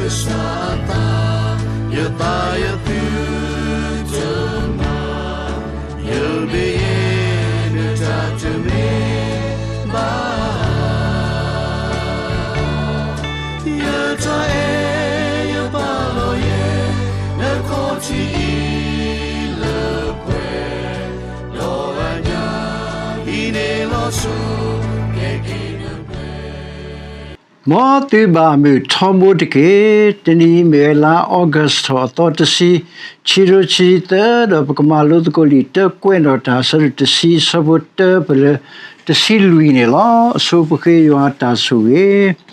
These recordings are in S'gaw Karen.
ကစၢ်အသး, ယသးယသုတမၤ, ယမ့ၢ်ယဲနတၢ်တမ့ၢ်ဘၣ်. ယတၢ်အဲၣ်ယပာ်လီၤယဲ, နခီၣ်ထံးအံၤလၢပှဲၤ, ဒီးအညၣ်အံၤန့ၣ်လီၤဆီ, ကဲက့ၤနပှဲၤ မ်သုဘၣ်မုာ်ထီဘိတက့ၢ်. တနံၤအံၤမ့ၢ်ဝဲလါအီကူးထီၣ်အသီတဆံ, ခံကထိခံဆံသၢ, ဒီးပကမၤလိသကိးလံာ်တၢကွဲးနီၣ်တၢ်အဆၢဒိၣ်တဆံ အဆၢဖိတၢပလၢတဆံလွံၢ်န့ၣ်လီၤ. အဆိပဃ့ယွၤအတၢ်ဆိၣ်ဂ့ၤ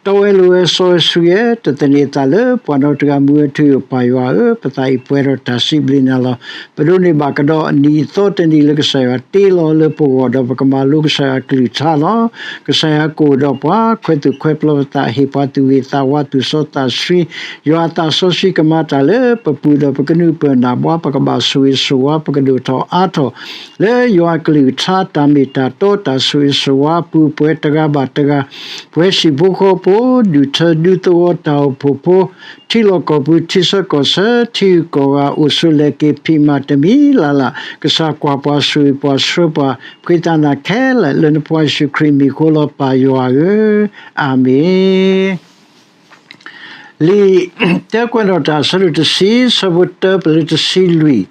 တီဝဲလိၤဝဲစီဝဲဆှံဝဲ, တသန့ၤသးလၢပှၤနီတဂၤ မူဝဲထုကဖၣ်ယွၤဧၢ, ပသးအံၤပှဲၤဒီးတၢ်စံးဘျုးနၤလီၤ. ပဒိးန့ၢ်ဘၣ်ကဒီးနံၤသီတနံၤလၢကစၢ်ယွၤတ့လီၤလၢပဂီၢ်, ဒီးပကမၤလိကစၢ်ယွၤကလုၢ်ကထါလီၤ. ကစၢ်ယွၤကအိၣ်ဒီးပှၤ, ခွဲးသူၣ်ခွဲးပျီပသး, ဟ့ၣ်ပှၤသူၣ်ဂ့ၤသးဝါ, သူၣ်စီသးဆှံ, ယွၤအသးစီဆှံကမၤတၢ်လၢပပူၤ, ဒီးပကနုာ်ပၢၢ်နၢ်ဘှါ, ပကဘၣ်ဆိၣ်ဂ့ၤဆိၣ်ဝါ, ပကဒိၣ်ထီၣ်အါထီၣ် လၢယွၤအကလုၢ်ကထါ, တၢ်မ့ၢ်တၢ်တီ, တၢ်ဆိၣ်ဂ့ၤဆိၣ်ဝါအပူၤ, ပှဲၤတဂၤဘၣ်တဂၤ, ပှဲၤဟံၣ်ဖိဃီဖိ, ဒူၣ်ထၢဒူသဝီ, တၢ်အိၣ်ဖှိၣ်ဖိ, ထံလီၢ်ကီၢ်ပူၤ, ထံဆၢကီၢ်ဆၢ, ထံဂုၤကီၢ်ဂၤ, အိၣ်ဆူၣ်လဲၤက့ၤ, ဖံးမၤတမံၤလၢ်လၢ်, ကစၢ်ကွၢ်ပှၤ, ဆိၣ်ဂ့ၤပှၤ, ဆှၢပှၤ, ဖှံသးနာ်ခဲလၢာ်, လၢနဖိယ့ၣ်ၡူးခရံာ်မံၤအဃိလီၤ, ပၢ်ယွၤဧၢ, အၤမ့ၣ်. လံာ်တၢကွဲးနီၣ်တၢ် အဆၢဒိၣ်တဆံ, ဆၢဖိတၢပလၢတဆံလွံၢ်,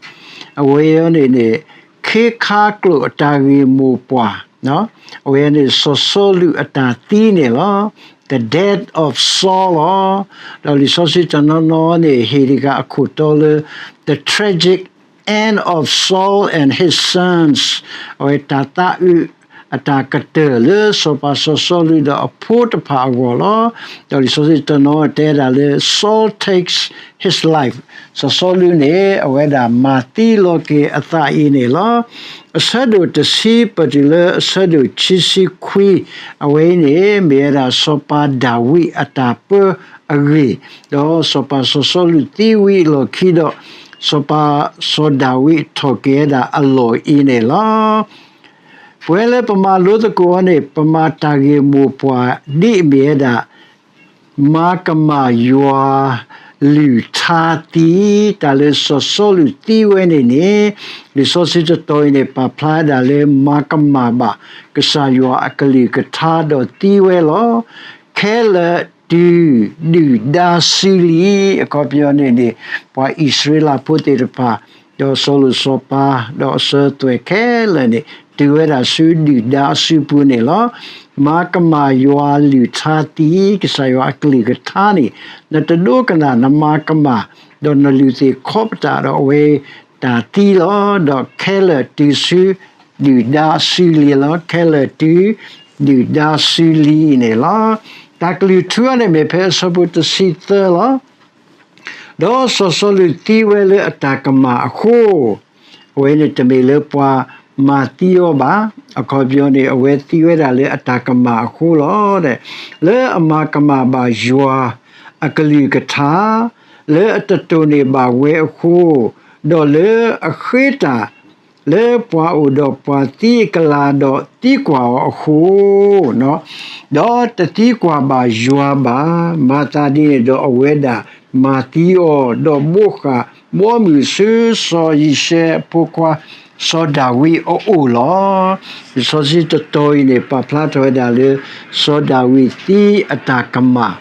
အဝဲအံၤန့ၣ်န့ၣ်, ခ့ခါကျိာ်အတၢ်ဂ့ၢ်မိၢ်ပှၢ်, အဝဲန့ၣ် စီၤစီလူးအတၢ်သံန့ၣ်လီၤ. The death of Saul လီၤ. ဒီးလံာ်စီဆှံတနီၤနီၤန့ၣ် ဟ့ၣ်တဂၤအခိၣ်တီလၢ the tragic end of Saul and his sons, အဝဲတၢ်သးအုးအတၢ်ကတၢၢ်လၢစီၤပၤစီၤစီလူးဒီးအဖိတဖၣ်အဂီၢ်လီၤ. ဒီးလံာ်စီဆှံတနီၤတဲဒၣ်လၢ Saul takes his life, စီၤစီလူးန့ၣ် အဝဲဒၣ်မၤသံလီၤက့ၤအသးအံၤန့ၣ်လီၤ. အဆၢဒိၣ်တဆံပတုၤလၢအဆၢဒိၣ်ခံဆံခွံ, အဝဲအံၤန့ၣ် မ့ၢ်ဝဲဒၣ်စီၤပၤဒၤဝံးအတၢ်ပၢအဂ့ၢ်, ဒီးစီၤပၤစီၤစီလူးသံဝံၤအလီၢ်ခံဒီး, စီၤပၤစီၤဒၤဝံးထီၣ်က့ၤဝဲဒၣ်အလီၢ်အံၤန့ၣ်လီၤ. ပဝဲလၢပမၤလိသကိးအီၤန့ၣ် ပမၤတၢ်ဂ့ၢ်မိၢ်ပှၢ်ဒ်အမ့ၢ်ဝဲဒၣ် မၤကမၣ်ယွၤလုၢ်ထါသံ, တၢ်လၢစီၤစီလူးသံဝဲန့ၣ်န့ၣ်, လံာ်စီဆှံတတီၤအံၤန့ၣ် ပာ်ဖျါဝဲဒၣ်လၢမၤကမၣ်ဘၣ် ကစၢ်ယွၤအကလုၢ်ကထါဒီးသံဝဲလီၤ. ခဲလၢာ်တုၤဒုၣ်ဒါစုလံ, အခီပညီန့ၣ်န့ၣ် ပှၤအံၣ်စရ့လးဖိသ့ၣ်တဖၣ် ဒီးစီၤလိၤစီၤပၤ ဒီးအစၢၤအသွဲၣ်ခဲလၢာ်န့ၣ် တုၤဝဲဒၣ်ဆူဒုၣ်ဒါအစုပူၤန့ၣ်လီၤ. မၤကမၣ်ယွၤလုၢ်ထါသံ, ကစၢ်ယွၤအကလုၢ်ကထါန့ၣ် နတဒိကနၣ်နမၤကမၣ်, ဒီးနလုၢ်သ့ၣ်ခီပတာ်ဒီးအဝဲတၢ်သံလီၤ. ဒီးခဲလၢာ်တုၤဆူဒုၣ်ဒါစုလံလီၤ. ခဲလၢာ်တုၤဒုၣ်ဒါစုလံအံၤန့ၣ်လီၤ. တၢ်ကလုၢ်ထူအံၤန့ၣ်မ့ၢ်ဖဲအဆၢဖိတဆံသၢလီၤ. ဒီးစီၤစီလူးသံဝဲလၢအတၢ်ကမၣ်အဃိ, အဝဲန့ၣ်တမ့ၢ်လၢပှၤမၤသံအီၤဘၣ်. အခီပညီန့ၣ် အဝဲသံဝဲဒၣ်လၢအတၢ်ကမၣ်အဃိလီၤ. လၢအမၤကမၣ်ဘၣ်ယွၤအကလုၢ်ကထါ, လၢအတတိၢ်န့ၢ်ဘၣ်ဝဲအဃိ, ဒီးလၢအဃ့တၢ် လၢပှၤအိၣ်ဒီးပှၤသံအကလၤဒီးသံကွၢ်အီၤအဃိ, ဒီးတသံကွၢ်ဘၣ်ယွၤဘၣ်. မၤသးဒ်န့ၣ်ဒီးအဝဲဒၣ်မၤသံအီၤ, ဒီးဘိးဃာ်ဘီမုၢ်ဆူစီၤယံၤၡဲအဖိခွါ စီၤဒၤဝံးအအိၣ်လီၤ. လံာ်စီဆှံတတီၤအံၤန့ၣ် ပာ်ဖျါထီၣ်ဝဲဒၣ်လၢ စီၤဒၤဝံးသံအတၢ်ကမၣ်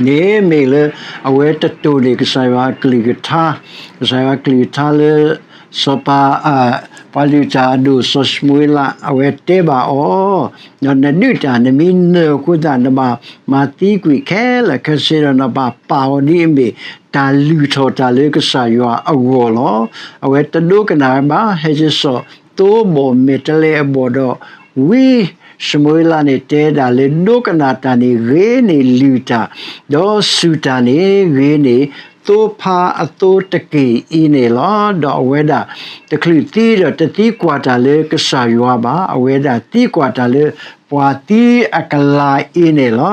န့ၣ်မ့ၢ်လၢ အဝဲတတိၢ်န့ၢ်ကစၢ်ယွၤအကလုၢ်ကထါ, ကစၢ်ယွၤအကလုၢ်ကထါလၢ စီၤပၤ ပှၤလုၢ်တၢ်အဒိၣ်စီၤၡမူၤအ့လး အဝဲတဲဘၣ်အီၤ, ဒီးနဒုးတၢ် နမ့ၢ်နၢၤအဃိသတး နဘၣ်မၤသံကွံာ်ခဲလၢာ်ခဲဆ့ဒီး နဘၣ်ပာ်အီၤဒ်အမ့ၢ် တၢ်လုၢ်ထီၣ်တၢ်လၢကစၢ်ယွၤအဂီၢ်လီၤ. အဝဲတဒိကနၣ်ဝဲဘၣ်, ဟဲက့ၤစိာ်သိဘီၣ်မဲာ်တဲးလဲးအဘီၣ်ဒီး ဝံၢ်ၡမူၤအ့လးန့ၣ် တဲဒၣ်လၢ ဒိကနၣ်တၢ်န့ၣ်ဂ့ၤန့ၢ်လုၢ်တၢ်, ဒီးစူၢ်တၢ်န့ၣ်ဂ့ၤန့ၢ်သိဖါအသိတက့ၢ်အံၤန့ၣ်လီၤ. ဒီးအဝဲဒၣ်တချုးသံဒီး တသံကွၢ်တၢ်လၢကစၢ်ယွၤဘၣ်, အဝဲဒၣ်သံကွၢ်တၢ်လၢပှၤသံအကလၤအံၤန့ၣ်လီ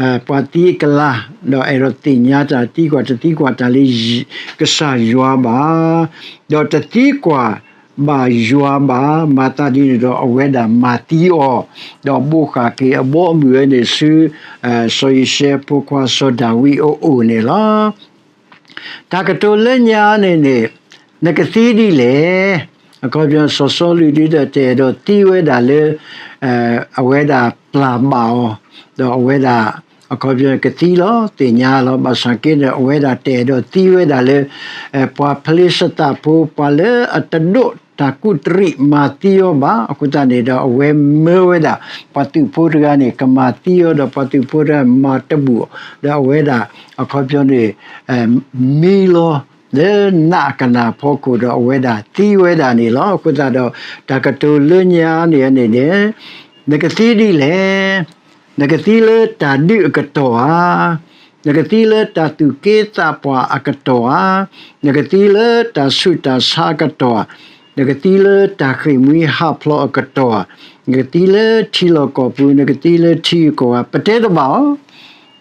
ၤ. ပှၤသံအကလၤ, ဒီးအဲၣ်ဒိးသ့ၣ်ညါတၢ်သံကွၢ်, တသံကွၢ်တၢ်လၢကစၢ်ယွၤဘၣ်, ဒီးတသံကွၢ် ဘၣ်ယွၤဘၣ်, မၤသးဒ်န့ၣ်ဒီးအဝဲဒၣ်မၤသံအီၤ, ဒီးဘိးဃာ်က့ၤအဘီအမုၢ်ဝဲန့ၣ်ဆူ စီၤယိၤၡဲဖိခွါစီၤဒၤဝံးအအိၣ်န့ၣ်လီၤ. တၢ်ကတိၤလၢညါန့ၣ်န့ၣ် နကသံဒ်လဲၣ်. အခီပညီ စီၤစီလူးဒ်ဒီးတအဲၣ်ဒိးသံဝဲဒၣ်လၢ အဝဲဒၣ်ပျၢ်ဘၣ်အီၤ, ဒီးအဝဲဒၣ် အခီပညီကသံလီၤ, သ့ၣ်ညါလီၤ. ဘၣ်ဆၣ်က့န့ၣ် အဝဲဒၣ်တအဲၣ်ဒိးသံဝဲဒၣ်လၢ ပှၤဖလ့ၡသးဖိ ပှၤလၢအတဒိးတၢ်ကူးတရံးမၤသံအီၤဘၣ်. အဃိသတးန့ၣ်ဒီး အဝဲမၢဝဲဒၣ် ပှၤသုးဖိတဂၤန့ၣ် ကမၤသံအီၤ ဒီးပှၤသုးဖိတဂၤမၤတဘူၣ်အီၤ, ဒီးအဝဲဒၣ် အခီပညီန့ၣ် မံလီၤ လၢနးကနၣ်ဖီခိၣ်ဒီး အဝဲဒၣ်သံဝဲဒၣ်န့ၣ်လီၤ. အဃိသတးဒီး တၢ်ကတိၤလၢညါန့ၣ်န့ၣ်န့ၣ် နကသံဒ်လဲၣ်. နကသံလၢတၢ်ဒုးအကတီၢ်ဧါ, နကသံလၢတၢ်သူၣ်က့သးပှၢ်အကတီၢ်ဧါ, နကသံလၢတၢ်ဆူးတၢ်ဆါအကတီၢ်ဧါ, နကသံလၢတၢ်ဃ့ၢ်မှံဟးဖျိးအကတီၢ်ဧါ, နကသံလၢထံလီၢ်ကီၢ်ပူၤ, နကသံလၢထံဂုၤကီၢ်ဂၤဧါ, ပတဲတဘၣ်အီၤ.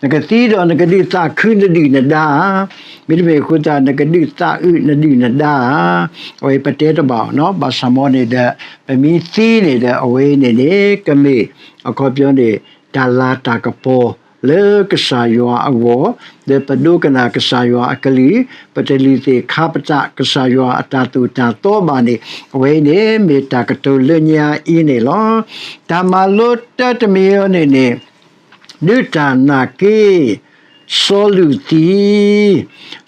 နကသံဒီးနကဒုးသးခုနဒုၣ်နဒါဧါ, မ့တမ့ၢ်အဃိသတး နကဒုးသးအုးနဒုၣ်နဒါဧါ, အဝဲပတဲတဘၣ်အီၤနီၤ. ဘၣ်ဆၣ်မ်န့ၣ်ဒီး ပမ့ၢ်သံန့ၣ်ဒီး အဝဲန့ၣ်န့ၣ် ကမ့ၢ် အခီပညီန့ၣ် တၢ်လၤတၢ်ကပီၤလၢကစၢ်ယွၤအဂီၢ်, ဒီးပဒိကနၣ်ကစၢ်ယွၤအကလုၢ်, ပတလုၢ်သ့ၣ်ခါပတာ်ကစၢ်ယွၤအတၢ်သိၣ်တၢ်သီဘၣ်န့ၣ်, အဝဲအံၤန့ၣ် မ့ၢ်တၢ်ကတိၤလၢညါအံၤန့ၣ်လီၤ. တၢ်မၤလိတၢတမံၤအံၤန့ၣ်န့ၣ် ဒုးတၢ်နာ်က့ စီလူးသံ,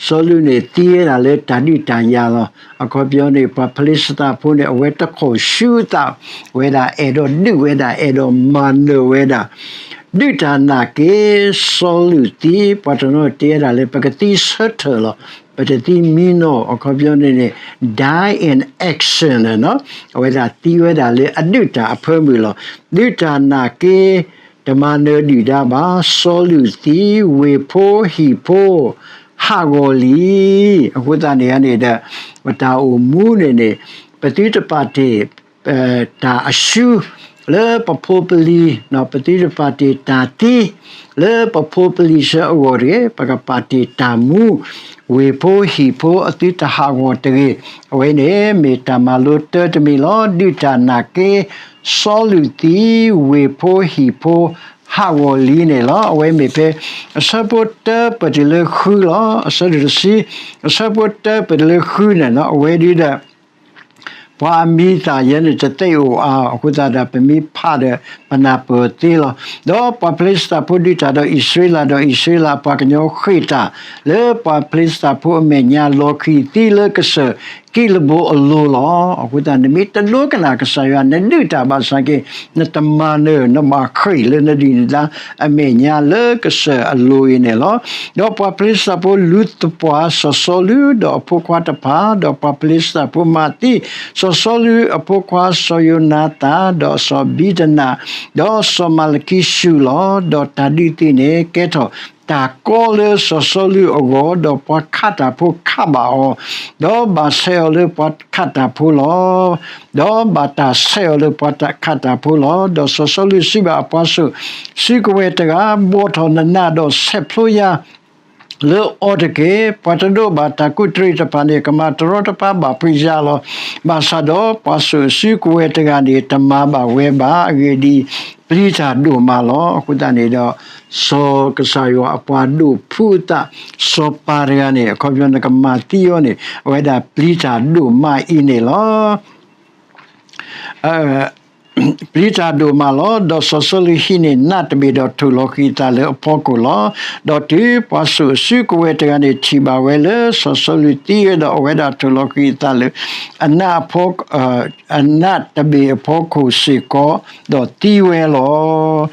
စီလူးန့ၣ်သံဝဲဒၣ်လၢတၢ်ဒုးတၢ်ယၤလီၤ. အခီပညီန့ၣ် ပှၤဖလ့ၡသးဖိန့ၣ် အဝဲတခိၣ်ဆူသး, ဝဲဒၣ်အဲၣ်ဒိးဒုးဝဲဒၣ် အဲၣ်ဒိးမၤနၢၤဝဲဒၣ် ဒုးတၢ်နာ်က့ စီလူးသံ, ပှၤတနီၤတဲဝဲဒၣ်လၢ ပကသံဆၢထၢၣ်လီၤ, ပတသံမံနီၤ, အခီပညီန့ၣ်န့ၣ် die in action အဝဲဒၣ်သံဝဲဒၣ်လၢအဒုးတၢ်အဖၢမုၢ်လီၤ. ဒုးတၢ်နာ်က့ တမၤနၢၤဒုၣ်ဒါဘၣ်, စီလူးသံ, ဝ့ၢ်ဖိဟံၣ်ဖိ ဟးဂီၤလံ. အဃိသတးန့ၣ်န့ၣ်ဒီး ပတၢ်အိၣ်မူန့ၣ်န့ၣ် ပသုတပာ်တ့ၢ် တၢ်အရှု လၢပဖိပလံၤ, ပသုတပာ်တ့ၢ်တၢ်သံ လၢပဖိပလံၤဆၢအဂီၢ်တဂ့ၤ, ပကပာ်တ့ၢ်တၢ်မူ ဝ့ၢ်ဖိဟံၣ်ဖိအသုတဟးဂီၤတဂ့ၤ. အဝဲန့ၣ်မ့ၢ်တၢ်မၤလိတၢတမံၤလီၤ. ဒုးတၢ်နာ်က့ စီလူးသံ, ဝ့ၢ်ဖိဟံၣ်ဖိ ဟးဂီၤလံန့ၣ်လီၤ. အဝဲမ့ၢ်ဖဲ အဆၢဖိတၢပတုၤလၢဃုလီၤ. အဆၢဒိၣ်တဆံ အဆၢဖိတၢပတုၤလၢဃုန့ၣ်လီၤ. အဝဲဒၣ်ဒီး ပှၤအမံၤသၣ်ယဲန့ၣ်တသ့အိၣ်အါ, အဃိသတးဒီး ပမ့ၢ်ဖးဒီး ပနၢ်ပၢၢ်သ့လီၤ. ဒီးပှၤဖလ့ၡသးဖိဒုးတၢ်ဒီးအံၣ်စရ့လး, ဒီးအံၣ်စရ့လးအပှၤကညီဃ့ၢ်တၢ် လၢပှၤဖလ့ၡသးဖိအမဲာ်ညါ လီၤဃံၤသံလၢကစၢၢ်ကံးလဘိအလိၤလီၤ. အဃိသတး နမ့ၢ်တဒိကနၣ်ကစၢ်ယွၤ နဒုးတၢ်ဘၣ်ဆၣ်က့ နတမၤနၢၤ နဘၣ်ဃ့ၢ်လၢနဒုၣ်နဒါအမဲာ်ညါလၢကစၢၢ်အလိၤအံၤန့ၣ်လီၤ. ဒီးပှၤဖလ့ၡသးဖိလူၤသပှၢ်စီၤစီလူး ဒီးအဖိခွါတဖၣ်, ဒီးပှၤဖလ့ၡသးဖိမၤသံ စီၤစီလူးအဖိခွါစီၤယိၤနၤသၣ်, ဒီးစီၤဘံတနၣ်, ဒီးစီၤမၤလကံစူးလီၤ. ဒီးတၢ်ဒုးသံန့ၣ် ကဲထီၣ်တၢ်ကီလၢစီၤစီလူးအဂီၢ်, ဒီးပှၤခးတၢ်ဖိခးဘၣ်အီၤ, ဒီးဘၣ်ဆဲးအီၤလၢပှၤခးတၢ်ဖိလီၤ. ဒီးဘၣ်တၢ်ဆဲးအီၤလၢပှၤခးတၢ်ဖိလီၤ. ဒီးစီၤစီလူးစံးဘၣ်အပှၤစိာ်စုကဝဲၤတဂၤ, ဘှီထီၣ်နနၢ်ဒီးဆဲးဖျိယၤ လၢအီၤတက့ၢ်. ပှၤတဒိးဘၣ်တၢ်ကူးတရံးတဖၣ်န့ၣ် ကမၤတရီတပါဘၣ်ဖှံယၤလီၤ. ဘၣ်ဆၣ်ဒီးပှၤစိာ်စုကဝဲၤတဂၤန့ၣ် တမၤဘၣ်ဝဲဘၣ်. အဂ့ၢ်ဒ်အံၤ, ပျံၤတၢ်ဒိၣ်မးလီၤ. အဃိသတးန့ၣ်ဒီး စီၤကစၢ်ယွၤအပှၤဒိၣ်ဖုးအသး စီၤပၤတဂၤန့ၣ် အခီပညီနကမၤသံအီၤန့ၣ် အဝဲဒၣ်ပျံၤတၢ်ဒိၣ်မးအံၤန့ၣ်လီၤ. ပျံၤတၢ်ဒိၣ်မးလီၤ. ဒီးစီၤစီလူးဟံးန့ၢ်နးတဘ့ၣ်ဒီးထိၣ်လီၤဃံၤအသးလၢအဖီခိၣ်လီၤ. ဒီးတုၤပှၤစိာ်စုကဝဲၤတဂၤန့ၣ်ထံၣ်ဘၣ်ဝဲလၢစီၤစီလူးသံဝဲဒီး အဝဲဒၣ်ထိၣ်လီၤဃံၤအသးလၢ အနးအဖီ အနးတဘ့ၣ်အဖီခိၣ်စ့ၢ်ကီး, ဒီးသံဝဲလီၤ.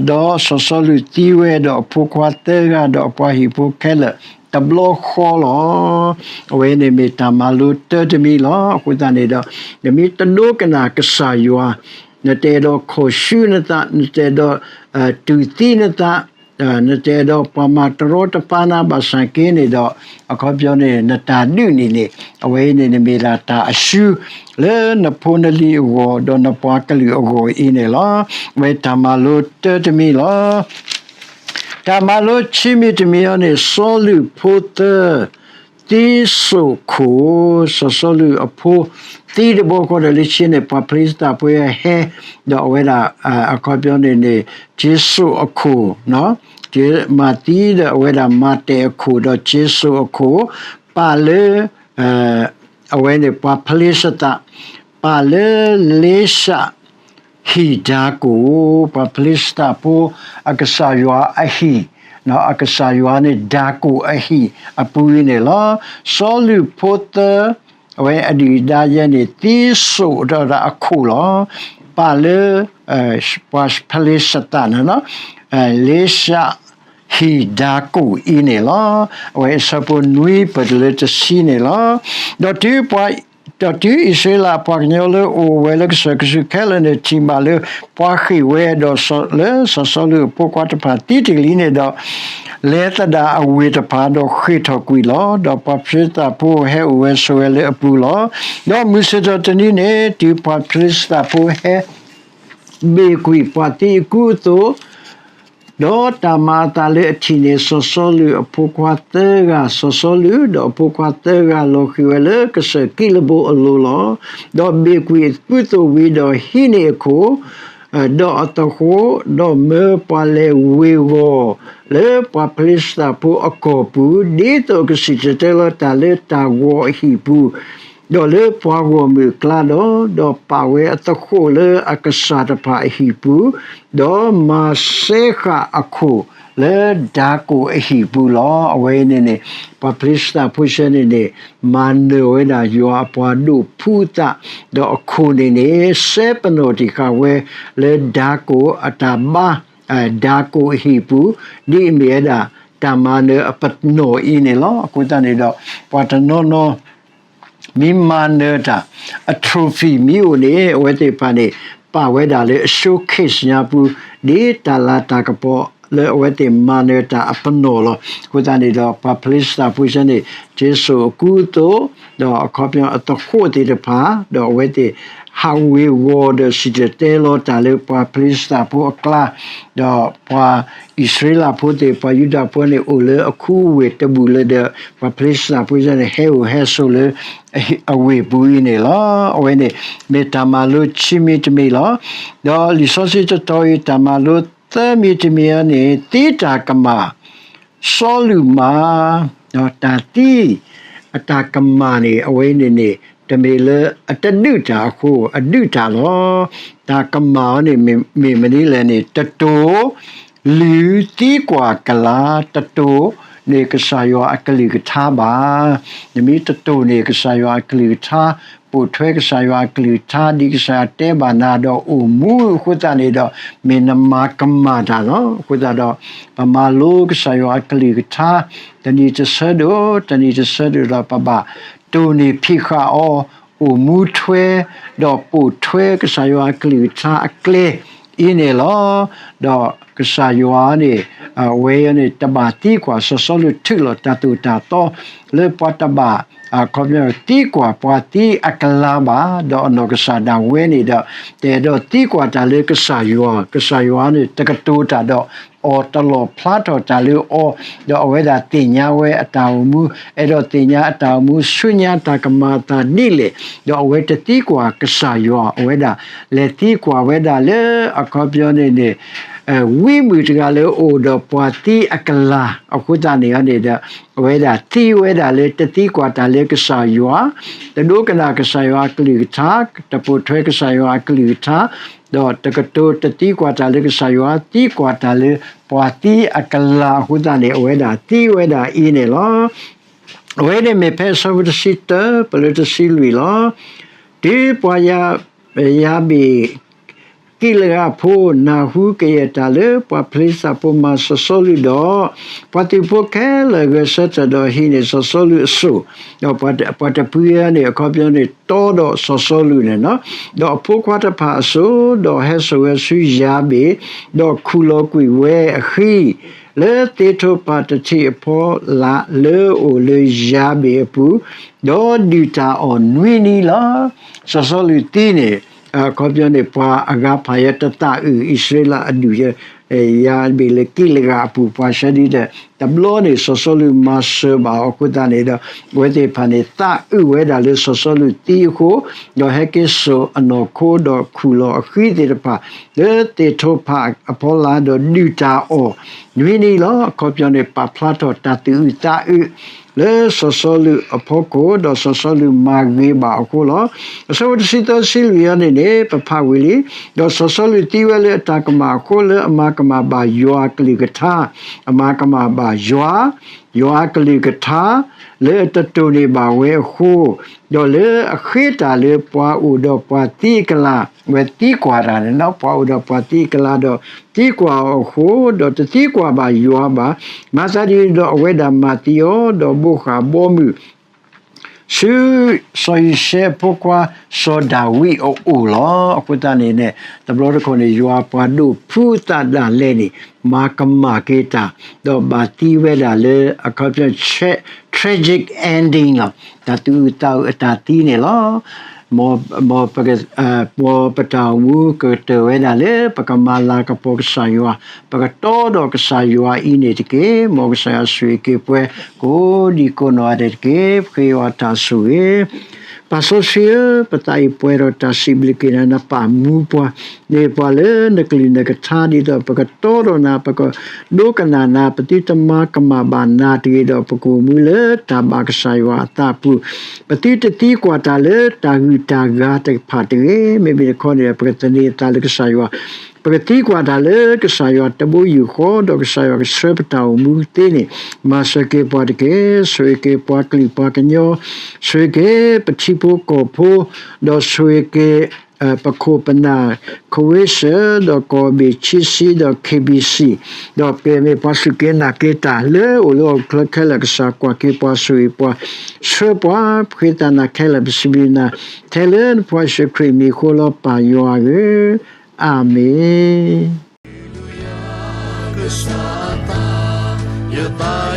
ဒီးစီၤစီလူးသံဝဲဒီးအဖိခွါသၢဂၤဒီးအပှၤဟံၣ်ဖိခဲလၢာ်တဘျီဃီလီၤ. အဝဲန့ၣ်မ့ၢ်တၢ်မၤလိတၢတမံၤလီၤ. အဃိသတးန့ၣ်ဒီး နမ့ၢ်တဒိကနၣ်ကစၢ်ယွၤ, နတအဲၣ်ဒိးခိၣ်ဆူနသး, နတအဲၣ်ဒိး တူၢ်သံနသး, နတအဲၣ်ဒိးပှၤမၤတရီတပါနၤဘၣ်ဆၣ်က့န့ၣ်ဒီး အခီပညီန့ၣ် နတၢ်ဒုးန့ၣ်န့ၣ် အဝဲအံၤန့ၣ် နမ့ၢ်ဒၣ်တၢ်အရှု လၢနဖိနလံၤအဂီၢ် ဒီးနပှၤကလုာ်အဂီၢ်အံၤန့ၣ်လီၤ. အဝဲတၢ်မၤလိတၢတမံၤလီၤ. တၢ်မၤလိခံမံၤတမံၤအံၤန့ၣ် စီလူးဖိသၢ သံစိာ်ခိၣ်, စီၤစီလူးအဖိ သံတဘျီဃီဒီးလၢဆ့န့ၣ် ပှၤဖလံၡသးဖိဟဲ, ဒီးအဝဲဒၣ် အခီပညီန့ၣ်န့ၣ် က့စိာ်အခိၣ်, မၤသံဒီးအဝဲဒၣ်မၤတဲာ်အခိၣ် ဒီးက့စိာ်အခိၣ်, ပာ်လၢ အဝဲန့ၣ်ပှၤဖလံၡသး, ပာ်လၢလ့ၡၣ် ဟံၣ်ဒၤကိာ်, ပှၤဖလံၡသးဖိအကစၢ်ယွၤအဟံၣ်, အကစၢ်ယွၤန့ၣ်ဒၤကိာ်အဟံၣ်အပူၤအံၤန့ၣ်လီၤ. စီၤလူၢ်ဖိသၢ အဝဲအဒုၣ်ဒါယဲန့ၣ် သံစိာ်ဒီးအခိၣ်လီၤ. ပာ်လၢ ပှၤဖလံၡသးန့ၣ် လ့ၡၣ် ဟံၣ်ဒၤကိာ်အံၤန့ၣ်လီၤ. အဝဲအဆၢဖိနွံပၢၢ်တုၤလၢတဆံန့ၣ်လီၤ. ဒီးတုၤ ဒီးတုၤအံၣ်စရ့လးအပှၤကညီလၢအိၣ်ဝဲလၢကစၢၢ်ကဆူးခဲလၢာ်န့ၣ် ထံၣ်ဘၣ်လၢ ပှၤဃ့ၢ်ဝဲဒီးလၢစီၤစီလူးအဖိခွါတဖၣ်သံတကလံၤန့ၣ်ဒီး, လဲၤသဒၣ်အဝ့ၢ်တဖၣ်ဒီးဃ့ၢ်ထီၣ်ကွံာ်လီၤ. ဒီးပှၤဖလံသးဖိဟဲအိၣ်ဝဲဆိးဝဲလၢအပူၤလီၤ. ဒီးမုၢ်ဆ့ၣ်ထီၣ်တနံၤန့ၣ် တုၤပှၤဖလံသးဖိဟဲ ဘ့ၣ်ကွံာ်ပှၤသံအကူအသိး, ဒီးတၢ်မၤအသးလၢအထံၣ်န့ၣ် စီၤစီလူးအဖိခွါသၢဂၤ, စီၤစီလူးဒီးအဖိခွါသၢဂၤလီၤဃံၤဝဲလၢကစၢၢ်ကံးလဘိအလိၤလီၤ. ဒီးဘ့ၣ်ကွံာ်အကူအသိးဝံၤဒီးဟံးန့ၢ်အခိၣ်, ဒီးအသဃိး, ဒီးမၢပှၤလဲၤဝ့ၤဝီၤလၢပှၤဖလံသးဖိအကီၢ်ပူၤ, ဒ်သိးကစံၣ်တဲၤတဲလီၤတၢ်လၢတၢ်ဂီၤအဟံၣ်ပူၤ ဒီးလၢပှၤဂီၢ်မုၢ်အကျါဒီး, ဒီးပာ်ဝဲအသဃိးလၢအကစၢ်တဖၣ်အဟံၣ်ပူၤ, ဒီးမၤစဲဃာ်အခိၣ်လၢဒၤကိာ်အဟံၣ်ပူၤလီၤ. အဝဲအံၤန့ၣ်န့ၣ် ပှၤဖလံသးဖိဆၢန့ၣ်န့ၣ် မၤနၢၤဝဲဒၣ်ယွၤအပှၤဒိၣ်ဖုအသး, ဒီးအခိၣ်န့ၣ်န့ၣ် စဲပနီၣ်တံၢ်ဃာ်ဝဲလၢဒၤကိာ်အတၢ်ဘါ, ဒၤကိာ်အဟံၣ်ပူၤ, ဒ်အမ့ၢ်ဝဲဒၣ် တၢ်မၤနၢၤအပနီၣ်အံၤန့ၣ်လီၤ. အဃိသတးန့ၣ်ဒီး ပှၤတနီၤနီၤ မ့ၢ်မၤနၢၤတၢ် အ trophy မ့ၢ်အိၣ်န့ၣ် အဝဲသ့ၣ်တဖၣ်န့ၣ် ပာ်ဝဲဒၣ်လၢအ showcase ညါပူၤ, ဒ်တၢ်လၤတၢ်ကပီၤလၢအဝဲသ့ၣ်မၤနၢၤတၢ်အပနီၣ်လီၤ. အဃိသတးန့ၣ်ဒီး ပှၤဖလံသးဖိဆၢန့ၣ် က့စိာ်အကူအသိး, ဒီးအခီပညီအသဃိးသ့ၣ်တဖၣ်, ဒီးအဝဲသ့ၣ် ဟးဝ့ၤဝီၤဒီးစံၣ်တဲၤတဲလီၤတၢ်လၢပှၤဖလံသးဖိအကျါ, ဒီးပှၤအံၣ်စရ့လးဖိသ့ၣ် ပှၤယူဒၤဖိန့ၣ် အိၣ်လၢအခူအဝ့ၢ်တဘူၣ်လၢၤဒီး ပှၤဖလံသးဖိဆၢန့ၣ် ဟဲအိၣ်ဟဲဆိးလၢ အဝ့ၢ်ပူၤအံၤန့ၣ်လီၤ. အဝဲန့ၣ် မ့ၢ်တၢ်မၤလိခံမံၤတမံၤလီၤ. ဒီးလံာ်စီဆှံတတီၤအံၤ တၢ်မၤလိသၢမံၤတမံၤအံၤန့ၣ် သံတၢ်ကမၣ် စီလူးမၤ, ဒီးတၢ်သံ အတၢ်ကမၣ်န့ၣ် အဝဲန့ၣ်န့ၣ် တမ့ၢ်လၢအတဒုးတၢ်အဃိ အဒုးတၢ်လီၤ. တၢ်ကမၣ်အီၤန့ၣ် မ့ၢ်မနုၤလဲၣ်န့ၣ် တတိၤ လုၢ်သံကွၢ်ကလၤ, တတိၤန့ၢ်ကစၢ်ယွၤအကလုၢ်ကထါဘၣ်. နမ့ၢ်တတိၤန့ၢ်ကစၢ်ယွၤအကလုၢ်ကထါ, ပိာ်ထွဲကစၢ်ယွၤအကလုၢ်ကထါ ဒ်ကစၢ်ယွၤတဲဘၣ်နၤဒီးအိၣ်မူအဃိသတးန့ၣ်ဒီး မ့ၢ်နမၤကမၣ်တၢ်လီၤ. အဃိသတးဒီး ပမၤလိကစၢ်ယွၤအကလုၢ်ကထါ တနံၤတဆၢဒိၣ် တနံၤတဆၢဒိၣ်ဒီး ပဘၣ်တိၢ်န့ၢ်ဖံးဃာ်အီၤ အိၣ်မူထွဲ ဒီးပိာ်ထွဲကစၢ်ယွၤအကလုၢ်ကထါအကျဲအံၤန့ၣ်လီၤ. ဒီးကစၢ်ယွၤန့ၣ် အဝဲန့ၣ် တဘၣ်သံကွၢ် စီၤစီလူးထုးလီၤတၢ်သိၣ်တၢ်သီ လၢပှၤတဘၣ် အခီပညီသံကွၢ်ပှၤသံအကလၤဘၣ်, ဒီးအနီၢ်ကစၢ်ဒၣ်ဝဲန့ၣ်ဒီး တအဲၣ်ဒိးသံကွၢ်တၢ်လၢကစၢ်ယွၤ, ကစၢ်ယွၤန့ၣ် တကတိၤတၢ်ဒီးအီၤ တလီၣ်ဖျါထီၣ်တၢ်လၢအီၤ, ဒီးအဝဲဒၣ်သ့ၣ်ညါဝဲအတၢ်အိၣ်မူ, အဲၣ်ဒိးသ့ၣ်ညါအတၢ်အိၣ်မူ ဆူညါတၢ်ကမၤအသးဒ်လဲၣ်, ဒီးအဝဲတသံကွၢ်ကစၢ်ယွၤ, အဝဲဒၣ် လဲၤသံကွၢ်ဝဲဒၣ်လၢ အခီပညီန့ၣ်န့ၣ် ဝံမုၣ်တဂၤလၢအအိၣ်ဒီးပှၤသံအကလၤ အဃိသတးန့ၣ်န့ၣ်ဒီး အဝဲဒၣ်သံဝဲဒၣ်လၢတသံကွၢ်တၢ်လၢကစၢ်ယွၤ, တဒိကနၣ်ကစၢ်ယွၤအကလုၢ်ကထါ, တပိာ်ထွဲကစၢ်ယွၤအကလုၢ်ကထါ, ဒီးတကတိၤတသံကွၢ်တၢ်လၢကစၢ်ယွၤ, သံကွၢ်တၢ်လၢပှၤသံအကလၤအဃိသတးန့ၣ် အဝဲဒၣ်သံဝဲဒၣ်အံၤန့ၣ်လီၤ. အဝဲန့ၣ်မ့ၢ်ဖဲအဆၢဖိတဆံတၢ ပလၢတဆံလွံၢ်လီၤ. တုၤပှၤယၤ ယၤဘ့ၣ် ကံးလးအးဖိ နၢ်ဟူကယဲၢ်တၢ်လၢပှၤဖလံးစတံဖိမၤစီၤစီလူးဒီး, ပှၤသုးဖိခဲလၢာ်ဂဲၤဆၢထၢၣ်ဒီးဟံးန့ၢ်စီၤစီလူးအစိၣ်, ဒီးပှၤတပှၤတဖုန့ၣ် အခီပညီန့ၣ် တီဒီးစီၤစီလူးန့ၣ်လီၤ. ဒီးအဖိခွါတဖၣ်အစိၣ်, ဒီးဟဲစိာ်ဝဲဆူယၤဘ့ၣ်, ဒီးခူၣ်လီၤကွံာ်ဝဲအဃံ လၢသ့းထိးပၢ်တထံးအဖီလာ်လၢအအိၣ်လၢယၤဘ့ၣ်အပူၤ, ဒီးဒုၣ်တၢ်အီၣ်နွံနံၤလီၤ. စီၤစီလူးသံန့ၣ် အခီပညီန့ၣ် ပှၤအဂၤဖးယဲတသးအုးအံၣ်စရ့လးအဒူၣ်ယဲ ယၤဘ့ၣ်လၢကံးလးအပူၤ ပှၤဆှၢဒ်ဒီး တဘျီန့ၣ် စီၤစီလူးမၤစၢၤဘၣ်အီၤအဃိသတးန့ၣ်ဒီး အဝဲသ့ၣ်တဖၣ်န့ၣ် သးအုးဝဲဒၣ်လၢစီၤစီလူးသံအဃိ, ဒီးဟဲက့ၤစိာ်အနီၢ်ခိ ဒီးခူၣ်လီၤအဃံသ့ၣ်တဖၣ် လၢသ့ၣ်ထိဖးအဖီလာ် ဒီးဒုၣ်တၢ်အီၣ် နွံနံၤလီၤ. အခီပညီန့ၣ် ပာ်ဖျါထီၣ်တၢ်သးအုးသးအုး လၢစီၤစီလူးအဖီခိၣ်, ဒီးစီၤစီလူးမၤဂ့ၤဘၣ်အဃိလီၤ. အဆၢဖိတဆံသၢဆံလွံၢ်အံၤန့ၣ်န့ၣ် ပဖးဝံၤလံ, ဒီးစီၤစီလူးသံဝဲလၢအတၢ်ကမၣ်အဃိ, လၢအမၤကမၣ်ဘၣ်ယွၤအကလုၢ်ကထါ, အမၤကမၣ်ဘၣ်ယွၤ, ယွၤအကလုၢ်ကထါ လၢအတတိၢ်န့ၢ်ဘၣ်ဝဲအဃိ, ဒီးလၢအဃ့တၢ်လၢပှၤအိၣ်ဒီးပှၤသံအကလၤ, ဝဲသံကွၢ်တၢ်န့ၣ်လီၤ, ပှၤအိၣ်ဒီးပှၤသံအကလၤဒီး သံကွၢ်အီၤအဃိ, ဒီးတသံကွၢ်ဘၣ်ယွၤဘၣ်. မၤသးဒ်န့ၣ်ဒီး အဝဲဒၣ်မၤသံအီၤ, ဒီးဘိးဃၣ်ဘီမုၢ် ဆူစီၤယံၤၡဲအဖိခွါ စီၤဒၤဝံးအအိၣ်လီၤ. အဃိသတးန့ၣ်န့ၣ် တဘျီတခီၣ်န့ၣ် ယွၤပှၤဒိးဖှူသးဒၣ်လဲာ်န့ၣ် မၤကမၣ်က့ၤတၢ်, ဒီးဘၣ်သံဝဲဒၣ်လၢ အခီပညီ tragic ending လီၤ. တၢ်သူၣ်အုးသးအုးအတၢ်သံန့ၣ်လီၤ. မ်ပတၢ်အိၣ်မူကကတၢၢ်ဝဲဒၣ်လၢ ပကမၤလၤကပီၤကစၢ်ယွၤ, ပကတီဒီးကစၢ်ယွၤအံၤန့ၣ်တက့ၢ်. မ်ကစၢ်ယွၤဆိၣ်ဂ့ၤက့ၤပှၤ ကိးဒံကိးနီၢ်ဂၤဒဲးတက့ၢ်. ပဃ့ယွၤတၢ်ဆိၣ်ဂ့ၤ ပၢ်စီဆှံဧၢ, ပသးအံၤပှဲၤဒီးတၢ်စံးဘျုးက့ၤနၤ, နပာ်မူပှၤ, န့ၢ်ပှၤလၢနကလုၢ်နကထါ ဒ်သိးပကတီဒီးနၤ, ပကဒိကနၣ်နၤ, ပသုတမၤကမၣ်ဘၣ်နၤတဂ့ၤဒီး ပကအိၣ်မူလၢတၢ်ဘၣ်ကစၢ်ယွၤအသးအပူၤ, ပသုတသံကွၢ်တၢ်လၢတၢ်ဂုၤတၢ်ဂၤတဖၣ်တဂ့ၤ. မ့မ့ၢ်တခီန့ၣ် ပကသန့ၤအသးလၢကစၢ်ယွၤ ပကသံကွၢ်တၢ်လၢကစၢ်ယွၤတဘိယူၢ်ဃီ, ဒီးကစၢ်ယွၤကဆှၢပတၢ်အိၣ်မူသ့န့ၣ် မၤစၢၤက့ၤပှၤတက့ၢ်. ဆိၣ်ဂ့ၤက့ၤပှၤကလုာ်ပှၤကညီ, ဆိၣ်ဂ့ၤက့ၤပထံဖိကီၢ်ဖိ, ဒီးဆိၣ်ဂ့ၤက့ၤ ပခိၣ်ပနၢ် ခဝ့ၡၢၣ် ဒီးကီၢ်ဘ့ၣ်ခံဆံ ဒီး KBC, ဒီးပမ့ၢ်ပှၤစူၢ်က့ၤနာ်က့ၤတၢ်လၢအိၣ်လၢဟီၣ်ခိၣ်ချၢခဲလၢာ် ကစၢ်ကွၢ်က့ၤပှၤ ဆိၣ်ဂ့ၤပှၤ ဆှၢပှၤ ပဃ့သးနၤခဲလၢာ် ပစံးဘျုးနၤ ထဲလၢနဖိယ့ၣ်ၡူးခရံာ်မံၤအဃိလီၤ ပၢ်ယွၤဧၢ, အၤမ့ၣ်.